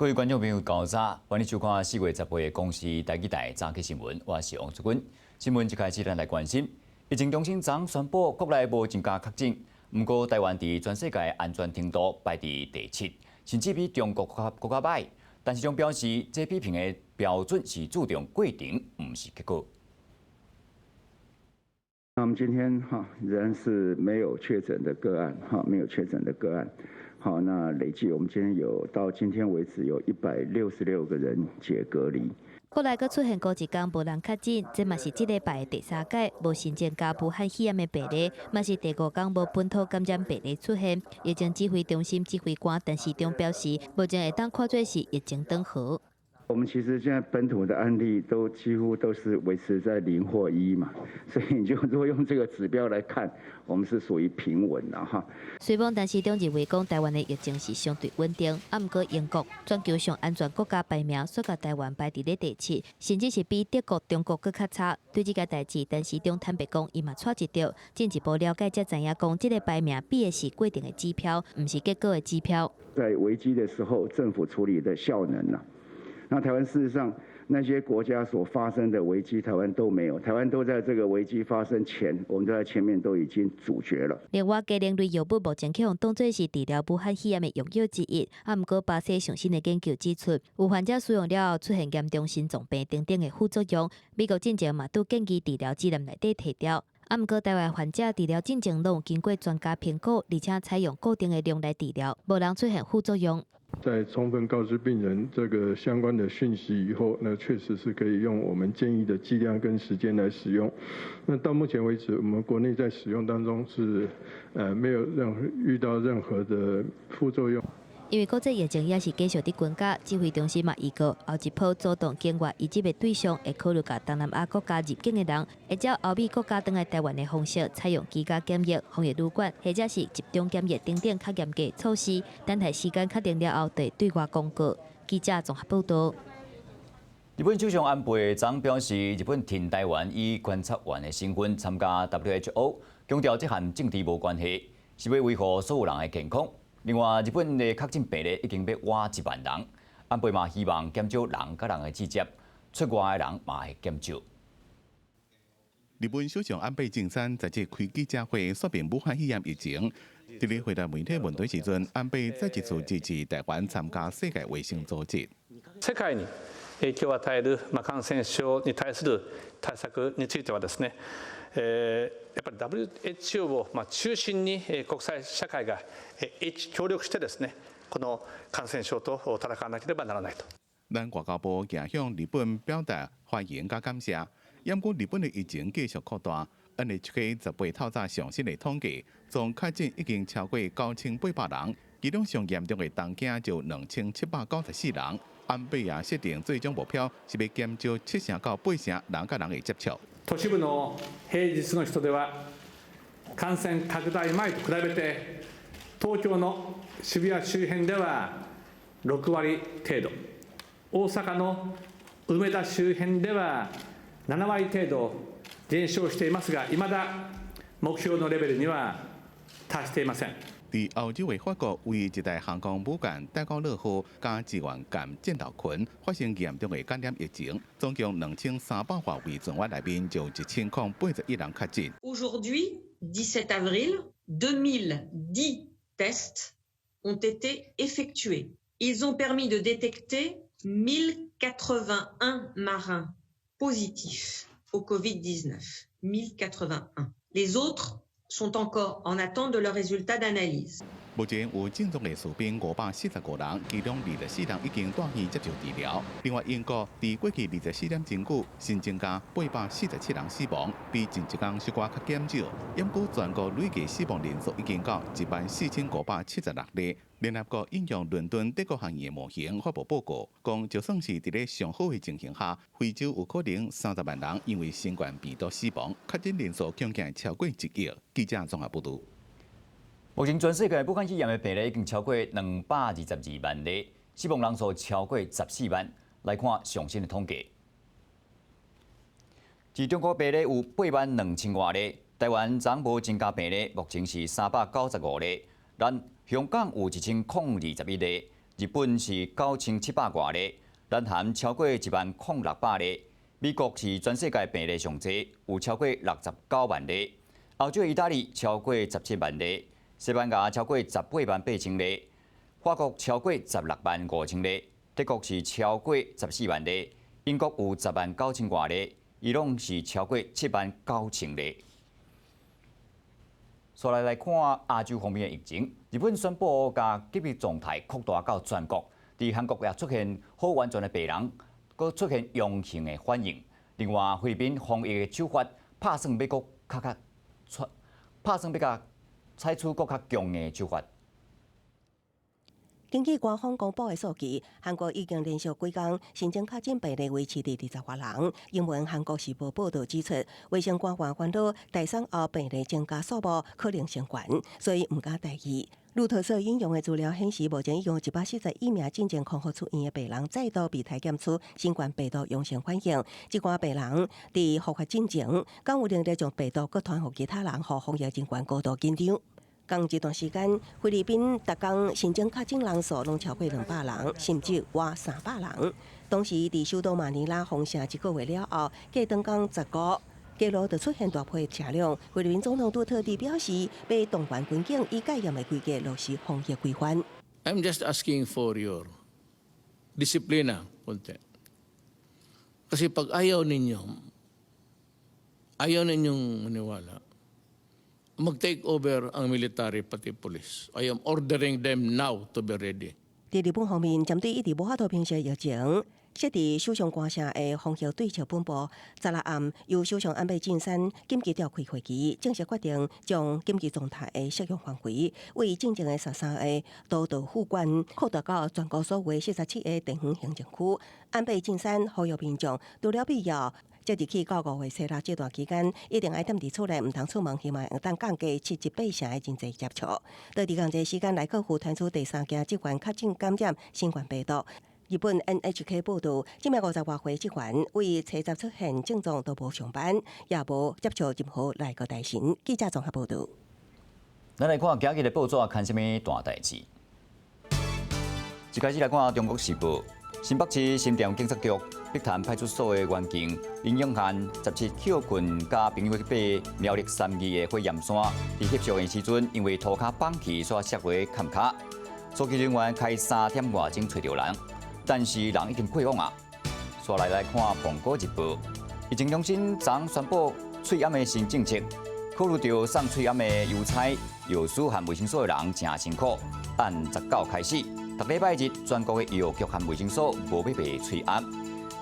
各位觀眾朋友，早早，歡迎收看4月18的公視台語台早起新聞，我是王淑君。新聞一開始，咱來關心疫情中心昨宣布國內無增加確診，毋過台灣佇全世界安全程度排佇第七，甚至比中國閣較䆀。陳時中表示，這批評的標準是注重過程，毋是結果。那我們今天哈仍然是沒有確診的個案，哈沒有確診的個案。好，那累計我們今天有到今天為止有166個人解隔離。國內閣出現過一工無人確診，這嘛是這禮拜的第三擺無新增加武漢肺炎的病例，嘛是第五工無本土感染病例出現。疫情指揮中心指揮官陳時中表示，目前會當看做是疫情轉好。我們其實現在本土的案例都幾乎都是維持在0或1嘛，所以你就如果用這個指標來看，我們是屬於平穩的哈。雖罔陳時中認為講台灣的疫情是相對穩定，啊，毋過英國全球上安全國家排名，煞共台灣排佇咧第七，甚至是比德國、中國閣較差。對這個代誌，陳時中坦白講，伊嘛掣一著，進一步了解才知影講，這個排名比的是過程的指標，毋是結果的指標。在危機的時候，政府處理的效能啊。那台灣事實上，那些國家所發生的危機，台灣都沒有。台灣都在這個危機發生前，我們都在前面都已經阻絕了。另外，雞卵類藥物目前去予當做是治療武漢肺炎的用藥之一。啊，毋過巴西上新的研究指出，有患者使用了後出現嚴重心臟病等等的副作用。美國進前嘛拄建議治療指南內底提掉。啊，毋過台灣患者治療進前攏有經過專家評估，而且採用固定的量來治療，無人出現副作用。在充分告知病人這個相關的訊息以後，那確實是可以用我們建議的劑量跟時間來使用。那到目前為止，我們國內在使用當中是，沒有任何遇到任何的副作用。因為國際疫情也是繼續佇增加，指揮中心嘛預告後一波主動境外移入的對象會考慮共東南亞國家入境的人，會照歐美國家轉來台灣的方式，採用居家檢疫、防疫旅館或者是集中檢疫等等較嚴格措施。等待時間確定了後，就會對外公告。記者綜合報道。日本首相安倍昨表示，日本挺台灣以觀察員的身份參加 WHO，強調這和政治無關係，是欲維護所有人的健康。另外，日本的確診病例已經欲倚1萬人，安倍嘛希望減少人佮人的接觸，出外的人嘛會減少。日本首相安倍晉三在這開記者會說明武漢肺炎疫情。佇咧回答媒體問題時陣，安倍再一次支持台灣參加世界衛生組織。世界に影響を與える感染症に対する対策についてはですね、やっぱり WHO を中心に國際社會が一致協力してですね、この感染症と戦わなければならないと。咱外交部也向日本表達歡迎佮感謝，毋過日本的疫情繼續擴大。NHK 18透早上新的統計，總確診已經超過9800人，其中上嚴重的東京就2794人。安倍也設定最終目標是欲減少七成到八成人佮人的接觸。都市部の平日の人出は感染拡大前と比べて東京の渋谷周辺では6割程度、大阪の梅田周辺では7割程度減少していますが、いまだ目標のレベルには達していません。佇歐洲的法國，唯一一台航空母艦戴高樂號佮志願艦戰鬥群發生嚴重的感染疫情，總共2300外位船員內面就1081人確診。 Aujourd'hui, 17 avril, 2010 tests ont été effectués. Ils ont permis de détecter 1081 marins positifs au Covid-19. 1081. Les autres sont encore en attente de leurs résultats d'analyse. 目前有症狀的士兵545人，其中24人已經住院接受治療。另外，英國佇過去24點鐘內新增加847人死亡，比前一工小可較減少。毋過全國累計死亡人數已經到14,576例。聯合國引用倫敦德國學院的模型發布報告，講就算是佇咧上好的情形下，非洲有可能30萬人因為新冠病毒死亡，確診人數恐驚超過1億。記者綜合報導。目前全世界武漢肺炎的病例已經超過222萬例，死亡人數超過14萬。來看上新的統計，佇中國病例有8萬2千外例，台灣昨無增加病例，目前是395例。咱香港有1021例，日本是9700外例，南韓超過1萬零600例，美國是全世界病例上濟，有超過69萬例。歐洲意大利超過17萬例，西班牙超過18萬8千例，法國超過16萬5千例，德國是超過14萬例，英國有10萬9千外例，伊朗是超過7萬9千例。紲來來看亞洲方面的疫情，日本宣布將緊急狀態擴大到全國，佇韓國也出現好完全的病人，閣出現陽性的反應。另外，菲律賓防疫的手法拍算欲閣較較，拍算欲共採取閣較強硬的手法。根據官方公布的數據，韓國已經連續幾工新增確診病例維持佇20外人。英文韓國時報報導指出，衛生官員煩惱大殡後病例增加數目可能升懸，所以毋敢大意。路透社引用的資料顯示，目前已經有141名進前康復出院的病人再度被篩檢出新冠病毒陽性反應。這寡病人佇復發進前，敢有能力將病毒閣傳予其他人，予防疫人員高度緊張。仝這段時間，菲律賓逐工新增確診人數攏超過200人，甚至倚300人。當時佇首都馬尼拉封城一個月了後，隔當工15，街路就出現大批車輛。菲律賓總統杜特蒂表示，欲動員軍警以戒嚴的規格落實防疫規範。 I'm just asking for your disiplina, konti. Kasi pag ayaw ninyo, ayaw ninyong maniwala, mag-take over ang military pati police. I am ordering them now to be ready. 佇日本方面，針對一直無法度平息疫情，設佇首相官舍的防疫對策本部，十六暗由首相安倍晉三緊急召開會議，正式決定將緊急狀態的適用範圍，為進前的13個都道府縣擴大到全國所有47個地方行政區。安倍晉三呼籲民眾，除了必要，即日起到5月初六這段期間，一定愛踮佇厝內，毋通出門，希望會當降低七至八成的人際接觸。佇仝這時間，內閣府傳出第三件職員確診感染新冠病毒。日本 NHK 報導，這名50外歲職員為初十出現症狀都無上班，也無接觸任何內閣大臣。記者綜合報導。咱來看今日的報紙刊啥物大代誌。一開始來看《中國時報》，新北市新店警察局碧潭派出所的員警林永漢17抾棍佮朋友去爬苗栗三義的火焰山，佇翕相的時陣，因為塗跤崩去，煞摔落崁跤。搜救人員開3點外鐘揣著人，但是人已經過往啊。紲來來看《蘋果日報》，疫情中心昨宣布喙罨的新政策，考慮到送喙罨的郵差、藥師和衛生所的人誠辛苦，按19開始，逐禮拜日全國的藥局和衛生所無欲賣喙罨，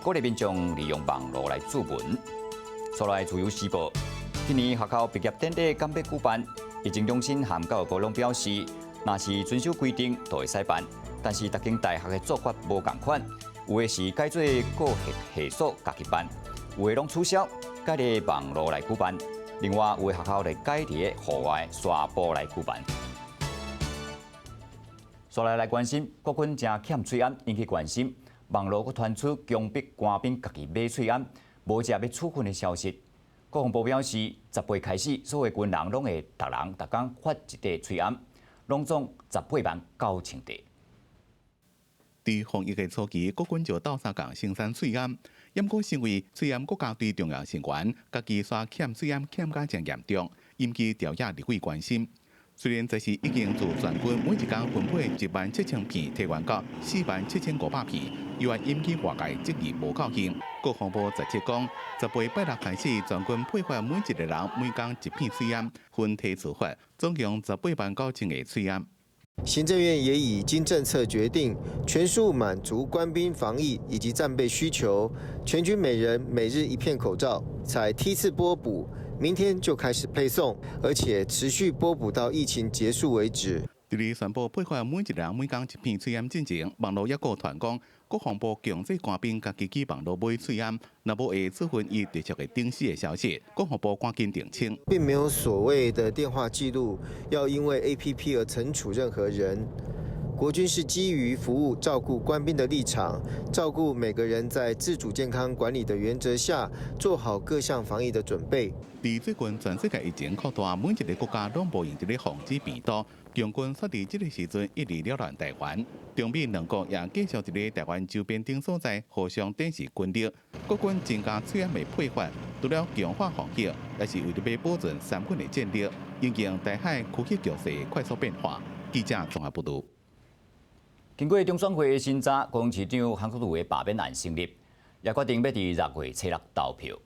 鼓勵民眾利用網路來諮詢。紲來自由時報，今年學校畢業典禮敢欲舉辦？疫情中心和教育部攏表示，若是遵守規定就會使辦，但是逐間大學的做法無仝款，有的是改做個系所家己辦，有的攏取消，改佇網路來舉辦。另外，有的學校來改佇戶外沙埔來舉辦。紲來來關心，國軍誠欠喙罨，引起關心。網路閣傳出強迫官兵家己買喙罨，無食欲處分的消息。國防部表示，18開始，所有軍人攏會逐人逐工發一塊喙罨，攏總18萬9千塊。佇防疫的初期，國軍就鬥相共生產喙罨，毋過身為喙罨國家隊重要成員，家己煞欠喙罨欠甲誠嚴重，引起朝野立委關心。雖然這時已經自全軍每一工分配1萬7千片，提懸到4萬7500片，依然引起外界質疑無夠用。國防部17講，18拜六開始，全軍配發每一個人每工一片喙罨，分梯次發，總共18萬9千個喙罨。行政院也已經政策決定，全數滿足官兵防疫以及戰備需求，全軍每人每日一片口罩，採梯次撥補，明天就開始配送，而且持續撥補到疫情結束為止。佇咧宣布配發每一人每工一片喙罨進前，網路抑閣傳講，國防部強制官兵家己去網路買喙罨，若無會處分伊直接會頂死的消息，國防部趕緊澄清，並沒有所謂的電話記錄要因為 APP 而懲處任何人。國軍是基於服務照顧官兵的立場，照顧每個人在自主健康管理的原則下，做好各項防疫的準備。佇最近全世界疫情擴大，每一个國家攏無閒佇咧防止病毒，共軍煞佇這个時陣一直擾亂台灣，中美兩國也繼續佇咧台灣周邊等所在互相展示軍力，國軍增加喙罨的配發，除了強化防禦，也是為著欲保存三軍的戰力，因應台海區域局勢快速變化。記者綜合報導。經過中選會的審查，高雄市長韓國瑜的罷免案成立，也決定欲佇6月初六投票。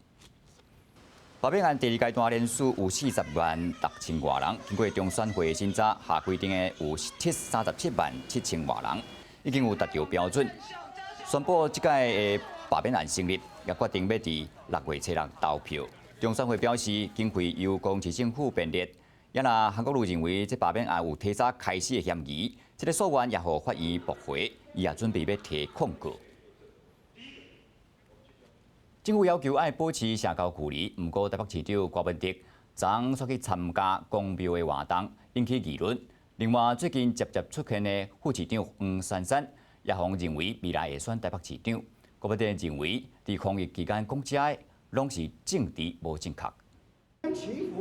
罷免案第二階段連署有40萬6千外人，經過中選會審查，下規定的有37萬7千外人，已經有達到標準。宣布這屆的罷免案成立，也決定欲佇6月初六投票。中選會表示，經費由高雄市政府編列。也若韓國瑜認為這罷免案有提早開始的嫌疑，這個訴願也予法院駁回，伊也準備欲提控告。政府要求愛保持社交距離，毋過台北市長柯文哲昨昏煞去參加公廟的活動，引起議論。另外，最近接接出現的副市長黃珊珊，也予人認為未來會選台北市長。柯文哲認為，佇防疫期間講這个攏是政治無正確。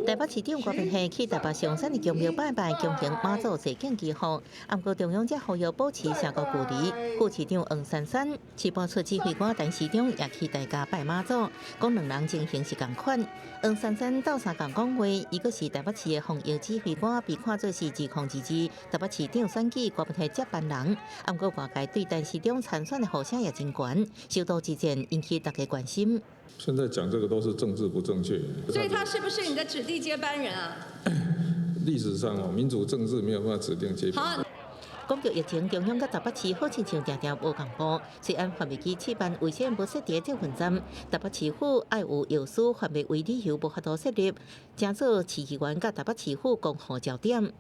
台北市長柯文哲去台北松山的宮廟拜拜，恭迎媽祖坐轎祈福。毋過中央則呼籲保持社交距離。副市長黃珊珊、市播出指揮官陳時中也去大家拜媽祖，講兩人情形是仝款。黃珊珊鬥相共講話，伊閣是台北市的防疫指揮官，被看做是2022台北市長選舉柯文哲接班人。毋過外界對陳時中參選的呼聲也真懸，首都之戰引起大家關心。現在講這個都是政治不正確。所以他是不是你的指定接班人啊？歷史上哦，民主政治沒有辦法指定接班人。講著疫情，中央佮台北市好親像定定無仝步。雖然販賣機試辦危險無設佇捷運站，台北市府愛有藥師販賣為理由無法度設立，成做市議員佮台北市府攻防焦點。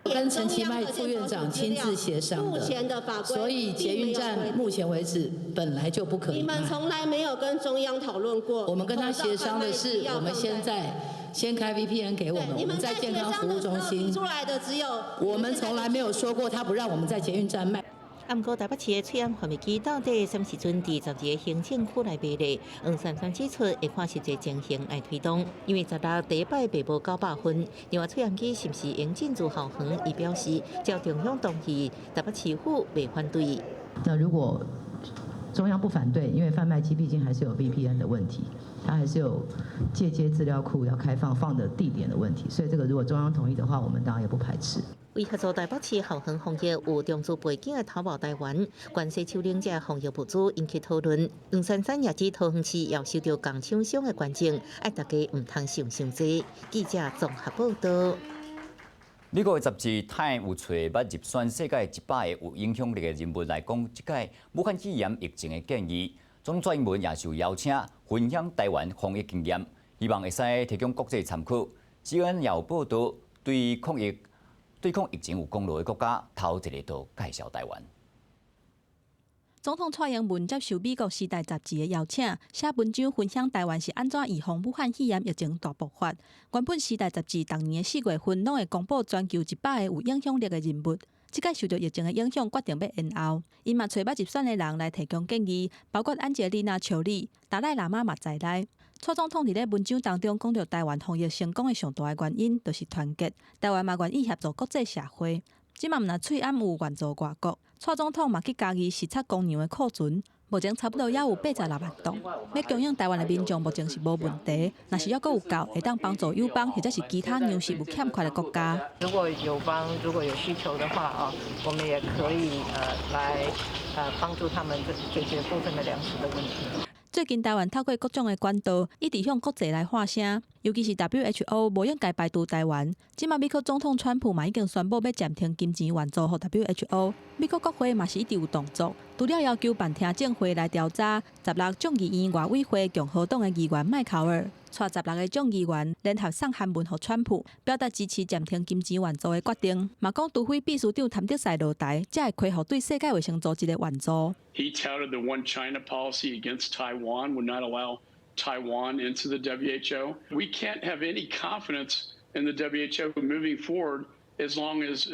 跟陳其邁副院長親自協商的，所以捷運站目前為止本來就不可以。你們從來沒有跟中央討論過。我們跟他協商的是，我們現在先開 VPN 給我們，我們在健康服務中心。出來的只有。我們從來沒有說過他不讓我們在捷運站賣。毋過台北市的喙罨販賣機到底啥物時陣佇12个行政區內賣咧？黃珊珊指出會看實際情形來推動，因為16第一擺賣無900份。另外，喙罨機是毋是應進駐校園？伊表示，只要中央同意，台北市府袂反對。那如果中央不反對，因為販賣機畢竟還是有 VPN 的問題，它還是有介接資料庫要開放放的地點的問題，所以這個如果中央同意的話，我們當然也不排斥。為協助台北市校園防疫，有中資背景的頭目台灣，關西首領這防疫物資引起討論。黃珊珊也指桃園市也受著仝廠商的捐贈，愛大家毋通想傷濟。記者綜合報導。美國的雜誌《Time》有揣捌入選世界100个有影響力的人物來講，這屆武漢肺炎疫情的建議。總統蔡英文也受邀請分享台灣防疫經驗，希望會使提供國際參考。CNN 也有報導，對抗疫情有功勞的國家，頭一个就介紹台灣。總統蔡英文接受美國時代雜誌的邀請，寫文章分享台灣是按怎預防武漢肺炎疫情大爆發。原本時代雜誌逐年的4月份攏會公布全球100个有影響力的人物，這屆受著疫情的影響，決定欲延後。𪜶嘛揣捌入選的人來提供建議，包括安傑麗娜·裘莉、達賴喇嘛嘛在內。蔡總統佇咧文章當中講著台灣防疫成功的上大的原因，就是團結。台灣嘛願意協助國際社會。這馬毋但喙罨有援助外國，蔡總統嘛去嘉義視察公糧的庫存，目前差不多猶有86萬磅。欲供應台灣的民眾，目前是無問題。若是猶閣有夠，會當幫助友邦或者是其他糧食有欠缺的國家。如果友邦如果有需求的話啊，我們也可以來幫助他們解決部分的糧食的問題。最近台灣透過各種的管道，一直向國際來發聲，尤其是 WHO 無應該排除台灣。這馬美國總統川普嘛已經宣布欲暫停金錢援助予 WHO。美國國會嘛是一直有動作，除了要求辦聽證會來調查16眾議院外委會共和黨的議員麥考爾，帶16个眾議員聯合送函文予川普，表達支持暫停金錢援助的決定。嘛講除非秘書長譚德塞落台，才會恢復對世界衛生組織的援助。 He touted the One China policy against Taiwan, would not allow Taiwan into the WHO. We can't have any confidence in the WHO moving forward as long as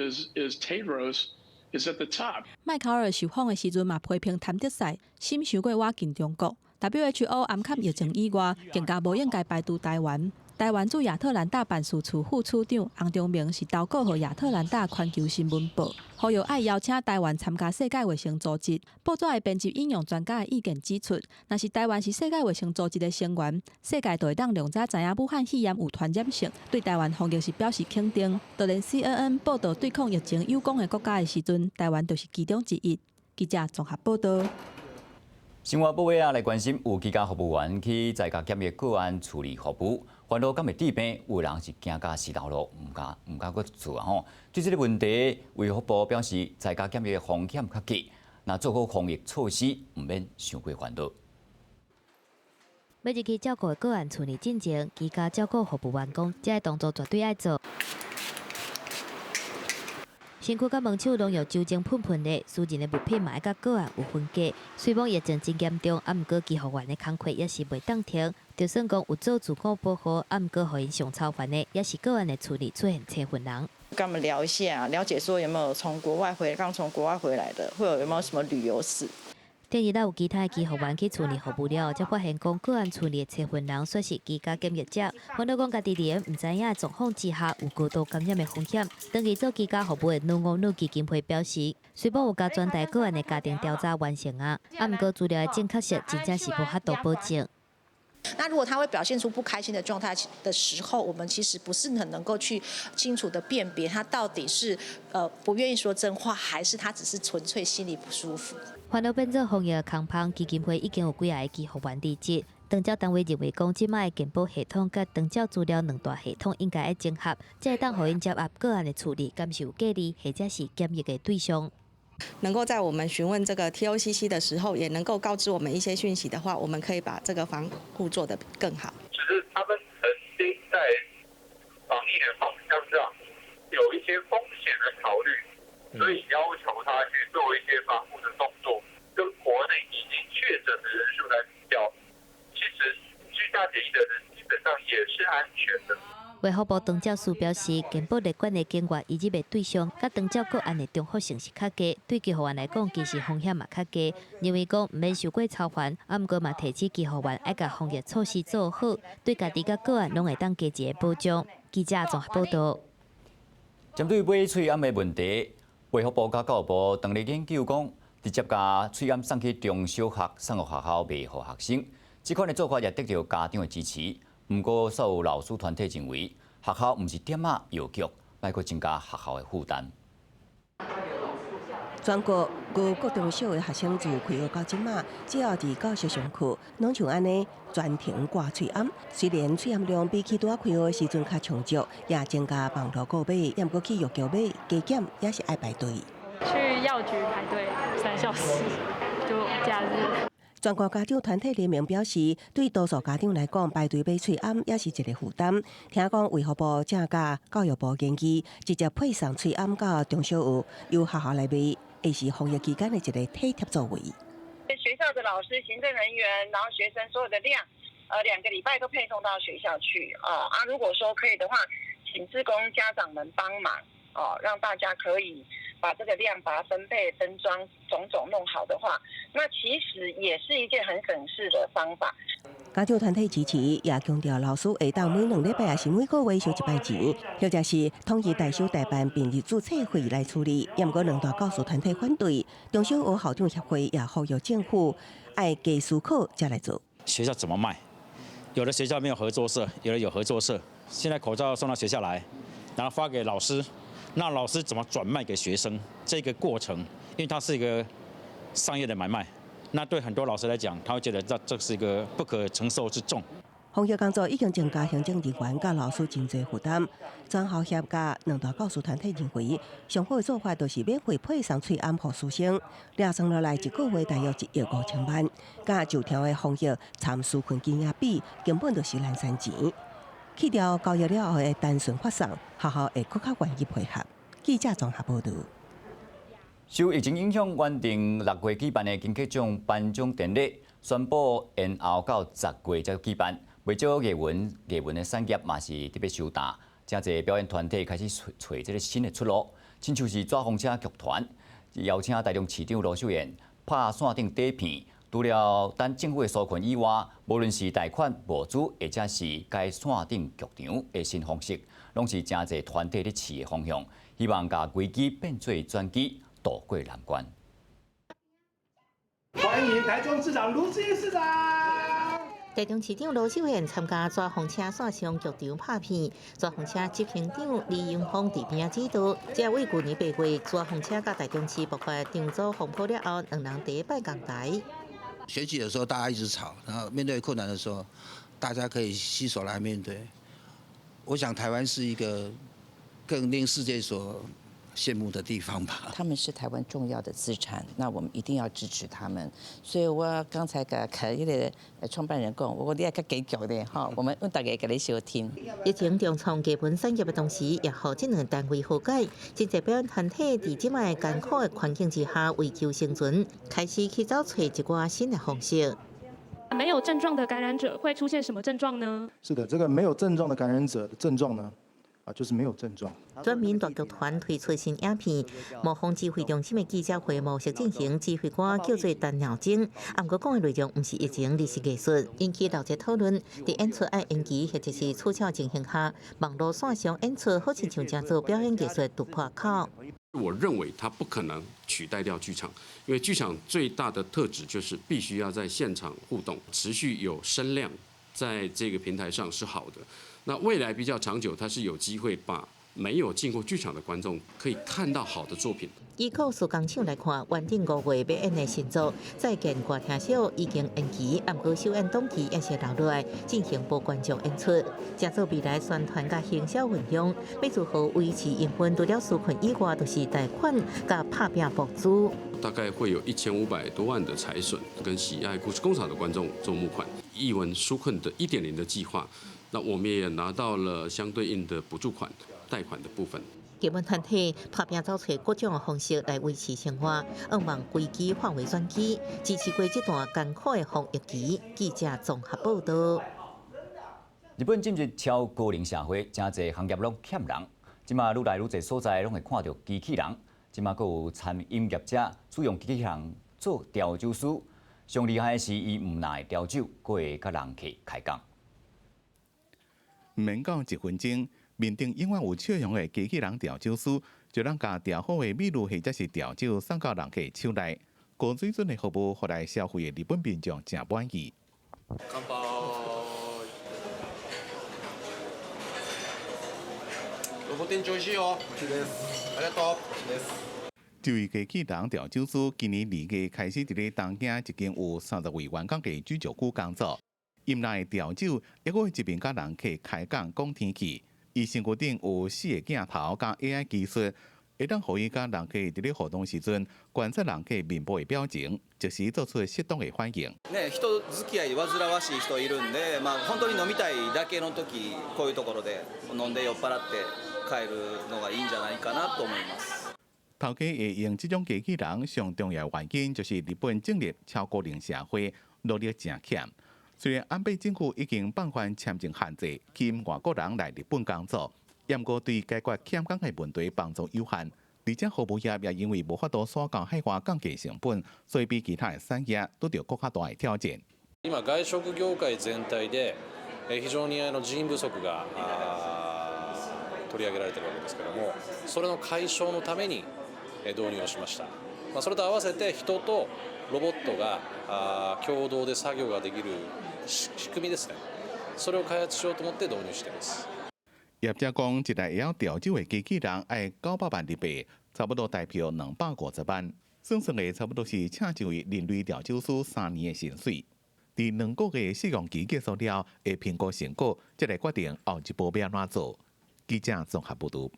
Tedros is at the top. 麥考爾受訪的時陣嘛批評譚德塞心傷過倚近中國。WHO 掩蓋疫情以外，更加無應該排除台灣。台灣駐亞特蘭大辦事處副處長洪忠明是投稿予亞特蘭大環球新聞報，呼籲愛邀請台灣參加世界衛生組織。報紙的編輯引用專家的意見指出，若是台灣是世界衛生組織的成員，世界就會當量早知影武漢肺炎有傳染性，對台灣防疫是表示肯定。就連 CNN 報導對抗疫情有功的國家的時陣，台灣就是其中之一。記者綜合報導。新聞報尾仔來關心，有居家服務員去在家檢疫個案處理服務，煩惱敢會治病，有人是驚甲死頭路，毋敢閣做啊吼。對這个問題，衛福部表示，在家檢疫的風險較低，若做好防疫措施，毋免傷過煩惱。欲入去照顧的個案處理進前，居家照顧服務員講，這个動作絕對愛做。身軀佮門手攏用酒精噴噴的，私人的物品嘛愛佮個案有分隔。雖罔疫情真嚴重，啊，毋過居服員的工課也是袂當停。就算講有做自我保護，啊，毋過予𪜶上操煩的，也是個案的處理出現青雲人。跟他們聊一下，了解說有沒有從國外回，剛從國外回來的，或者有沒有什麼旅遊史。頂日仔有其他的居服員去處理服務了，才發現講個案處理的車份人煞是居家檢疫者。煩惱講家己佇咧毋知影的狀況之下，有高度感染的風險。長期做居家服務的女巫女基金會表示，雖罔有共全台個案的家庭調查完成啊，啊，毋過資料的正確性真正是無法度保證。那如果他會表現出不開心的狀態的時候，我們其實不是很能夠去清楚的辨別他到底是不願意說真話，還是他只是純粹心裡不舒服。煩惱變做防疫空縫，基金會已經有幾仔个居服員離職。長照單位認為講，這擺的健保系統佮長照資料兩大系統應該愛整合，才會當予𪜶接納個案的處理，敢是有隔離或者是檢疫的對象。能夠在我們詢問這個 TOCC 的時候，也能夠告知我們一些訊息的話，我們可以把這個防護做得更好。只是他們曾經在防疫的方向上有一些風險的考慮，所以要求他去做一些防護的動作，跟國內已經確診的人數來比較，其實居家檢疫的人基本上也是安全的。衛福部長照署表示，健保列管的境外移入的對象，佮長照個案的重複性是較低，對居服員來講，其實風險嘛較低。認為講毋免傷過操煩，啊，毋過嘛提醒居服員愛共防疫措施做好，對家己佮個案攏會當加一個保障。記者綜合報導。針對買喙罨的問題，衛福部佮教育部當咧研究講，直接共喙罨送去中小學、送予學校賣予學生，這款的做法也得著家長的支持。毋過，所有老師團體認為，學校毋是店仔藥局，莫閣增加學校的負擔。全國高國中小的學生自開學到這馬，只要佇教室上課，攏像按呢全程掛喙罨。雖然喙罨量比起拄仔開學的時陣較充足，也增加網路購買，毋過去藥局買加減也是愛排隊。去藥局排隊3小時，就假日。全國家長團體聯盟表示，對多數家長來講，排隊買喙罨也是一個負擔。聽講衛福部正佮教育部研究，直接配送喙罨到中小學，由學校來賣，會是防疫期間的一個體貼作為。學校的老師、行政人員，然後學生所有的量，2個禮拜都配送到學校去。哦啊，如果說可以的話，請志工家長們幫忙，哦，讓大家可以把這個量把它分配、分裝、種種弄好的話，那其實也是一件很省事的方法。家長團體支持，也強調老師會當每2禮拜抑是每個月收一擺錢，或者是統一代收代辦，並以註冊費來處理。毋過兩大教師團體反對，中小學校長協會也呼籲政府愛加思考才來做。學校怎麼賣？有的學校沒有合作社，有的有合作社。現在口罩送到學校來，然後發給老師。那老師怎麼轉賣給學生？這個過程，因為它是一個商業的買賣，那對很多老師來講，他會覺得這是一個不可承受之重。防疫工作已經增加行政人員佮老師真濟負擔。全校協佮兩大教師團體認為，上好的做法就是免費配送喙罨予師生，掠算落來一個月大約1億5千萬，佮就條的防疫參紓困金額比，根本就是濫使錢。去掉交易了後的單純發送，學校會閣較願意配合。記者綜合報導。受疫情影響，原定6月舉辦的金曲獎頒獎典禮宣布延後到10月才舉辦。袂少藝文的產業嘛是特別受打，誠濟表演團體開始揣揣這个新的出路，親像是紙風車劇團邀請台中市長盧秀燕拍線頂底片，除了等政府的紓困以外，無論是貸款、募資，或者是改線頂劇場的新方式，攏是誠濟團體咧試的方向，希望共危機變做轉機，渡過難關。歡迎台中市長盧志義市長。台中市長盧秀燕參加紙風車線上劇場拍片，紙風車執行長李榮峰佇邊仔指導。這為舊年8月紙風車佮台中市爆發長租風波了後，兩人第一擺仝台。選舉的時候大家一直吵，然後面對困難的時候，大家可以攜手來面對。我想台灣是一個更令世界所羨慕的地方吧。他們是台灣重要的資產，那我們一定要支持他們。所以我剛才共彼个創辦人講，我講你愛較堅強點哈，我們大家共你相挺。疫情重創藝文產業的同時，也予這兩單位和解。真濟表演團體佇這擺艱苦的環境之下，為求生存，開始去走揣一寡新的方式。沒有症狀的感染者會出現什麼症狀呢？是的，這個沒有症狀的感染者的症狀呢？啊，就是沒有症狀。全民大劇團推出新影片，模仿指揮中心的記者會模式進行，指揮官叫做陳鳥精。啊，毋過講的內容毋是疫情，而是藝術，引起鬧熱討論。佇演出愛延期或者是取消情形下，網路線上演出好親像成做表演藝術突破口。我認為它不可能取代掉劇場，因為劇場最大的特質就是必須要在現場互動，持續有聲量，在這個平台上是好的。那未來比較長久，它是有機會把沒有進過劇場的觀眾可以看到好的作品。以故事工廠來看，原定5月欲演的新作《再見歌廳小》已經延期，毋過首演檔期也是留落來進行無觀眾演出。誠做未來宣傳佮行銷運用，欲如何維持營運？除了紓困以外，就是貸款佮拍拚募資。大概會有1500多萬的財損，跟喜愛故事工廠的觀眾做募款，藝文紓困的1.0的計劃。那我們也拿到了相對應的補助款、貸款的部分。藝文團體拍拚走揣各種方式來維持生活，向望危機化為轉機，支持過這段艱苦的防疫期。記者綜合報道。日本進入超高齡社會，誠濟行業攏欠人，這馬愈來愈濟所在攏會看著機器人。這馬閣有餐飲業者使用機器人做調酒師，上厲害的是伊毋但會調酒，閣會佮人客開講。毋免講一分鐘，面頂永遠有笑容的機器人調酒師，就能共調好的美祿或者是調酒送到人客手內。高水準的服務，予來消費的日本民眾誠滿意。乾杯！ロボ店長美味しいよ。ありがとう。這位機器人調酒師今年2月開始佇咧東京一間有30位員工的居酒屋工作。伊毋但會調酒，抑閣會一邊佮人客開講講天氣。伊身軀頂有四个鏡頭佮 AI 技術，會當予伊佮人客佇咧互動時陣，觀察人客面部的表情，即時做出適當的反應。ね、人付き合い煩わしい人いるんで、まあ本当に飲みたいだけの時、こういうところで飲んで酔っ払って帰るのがいいんじゃないかなと思います。頭家會用這種機器人，上重要原因就是日本進入超高齡社會，勞力誠欠。雖然安倍政府已經放寬簽證限制，吸引外國人來日本工作，毋過對解決欠工的問題幫助有限。而且服務業也因為無法度徙到海外降低成本，所以比其他的產業拄著閣較大的挑戰。今外食業界全體で非常に人員不足が取り上げられているわけですけども、それの解消のために導入をしました。それと合わせて人とロボットが共同で作業ができる仕組みですね。それを開発しようと思って導入しています。業者講，一台會曉調酒的機器人愛900萬日幣，差不多台票250萬，算算下差不多是請一位人類調酒師3年的薪水。佇2個月試用期結束了，會評估成果，才來決定後一步欲按怎做。記者綜合報導。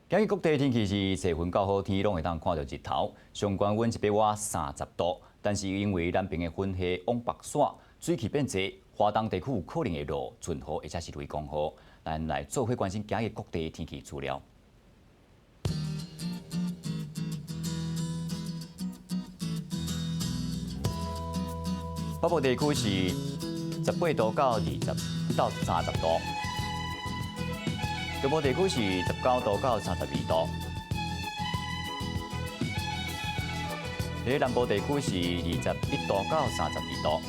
今日各地天氣是齊雲到好天，攏會當看著日頭。上懸溫是欲倚30度，但是因為南邊的雲系往北徙，水汽變濟，華東地區有可能會落陣雨或者是雷公雨。咱來做伙關心今日各地天氣資料。北部地區是18度到20到30度。中部地區是19度到32度，佇南部地區是21度到32度。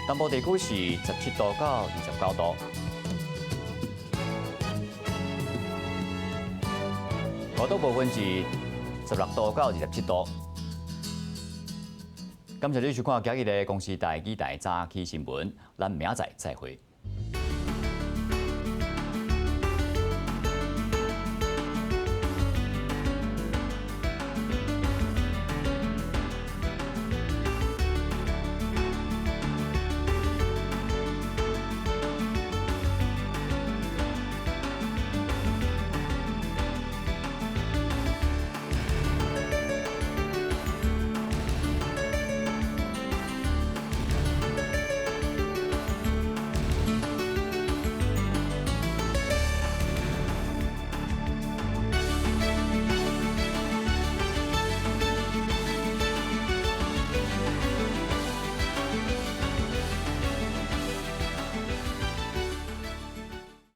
東部地區是17度到29度。外島部分是16度到27度。感謝你收看今日的公視台語台早起新聞，咱明仔載再會。